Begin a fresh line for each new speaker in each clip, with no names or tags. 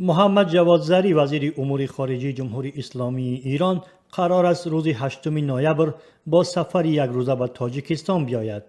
Муҳаммад Ҷавод Зариф, вазири умури хориҷии Ҷумҳурии Исломии Эрон, қарор аст рӯзи 8 ноябр бо сафари якрӯза ба Тоҷикистон биёяд.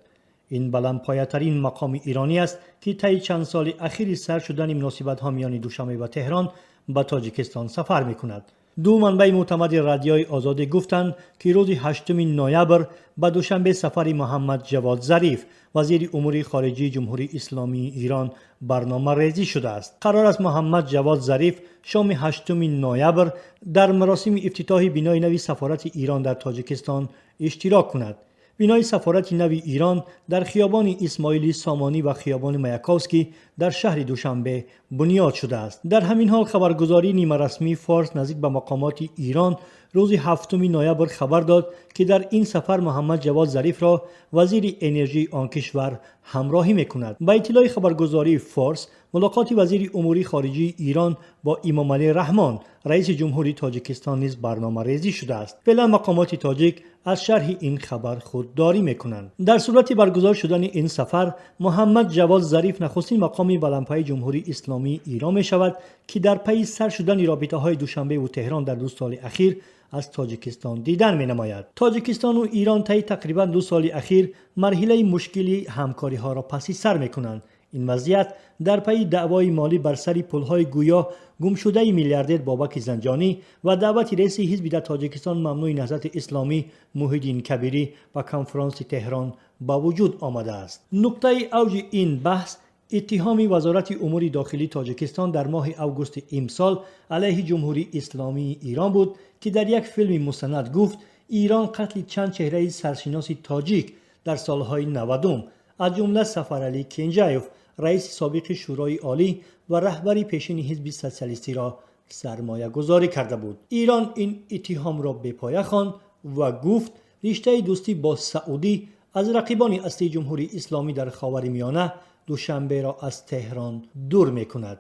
Ин баландпоятарин мақоми эронӣ аст, ки тайи чанд соли ахири сар шудани муносибатҳо миёни Душанбе ва Теҳрон ба Тоҷикистон сафар мекунад. Ду манбаи мӯътамади Радиои Озодӣ гуфтанд, ки рӯзи 8 ноябр ба Душанбе сафари Муҳаммад Ҷавод Зариф, вазири умури хориҷии Ҷумҳурии Исломии Эрон, барномарезӣ шудааст. Қарор аст Муҳаммад Ҷавод Зариф шоми 8 ноябр дар маросими ифтитоҳи бинои нави сафорати Эрон дар Тоҷикистон иштирок кунад. Бинои сафорати нави Эрон дар хиёбони Исмоили Сомонӣ ва хиёбони Маяковский дар шаҳри Душанбе бунёд шудааст. Дар ҳамин ҳол хабаргузории нимарасмии Форс, наздик ба мақомоти Эрон, рӯзи 7 ноябр хабар дод, ки дар ин сафар Муҳаммад Ҷавод Зарифро вазири энержии он кишвар ҳамроҳӣ мекунад. Ба иттилои хабаргузории Форс, мулоқоти вазири умури хориҷии Эрон бо Имомалӣ Раҳмон, раиси ҷумҳури Тоҷикистон, низ барномарезӣ шудааст. Феълан мақомоти тоҷик аз шарҳи ин хабар худдорӣ мекунанд. Дар сурати баргузор шудани ин сафар, Муҳаммад Ҷавод Зариф нахустин мақоми баландпояи Ҷумҳурии Исломии Эрон мешавад, ки дар пайи сар шудани робитаҳои Душанбеву Теҳрон дар 2 соли ахир аз Тоҷикистон дидан менамояд. Тоҷикистону Эрон таи тақрибан 2 соли ахир марҳилаи мушкили ҳамкориҳоро паси сар мекунанд. Ин вазъият дар пайи даъвои молӣ бар сари пулҳои гӯё гумшудаи миллиардер Бобаки Занҷонӣ ва даъвати раиси ҳизби дар Тоҷикистон мамнӯи Наҳзати Исломӣ Муҳиддин Кабирӣ ба конфронси Теҳрон ба вуҷуд омадааст. Нуқтаи авҷи ин баҳс иттиҳоми Вазорати умури дохилии Тоҷикистон дар моҳи августи имсол алайҳи Ҷумҳурии Исломии Эрон буд, ки дар як филми мустанад гуфт, Эрон қатли чанд чеҳраи саршиноси тоҷик дар солҳои 90-ум, аз ҷумла Сафаралӣ Кенҷаев, раиси собиқи Шӯрои Олӣ ва раҳбари пешини Ҳизби Социалистиро сармоягузорӣ карда буд. Эрон ин иттиҳомро бепоя хонд ва гуфт, риштаи дӯстӣ бо Саудӣ, аз рақибони аслии Ҷумҳурии Исломӣ дар Ховари Миёна, Душанберо аз Теҳрон дур мекунад.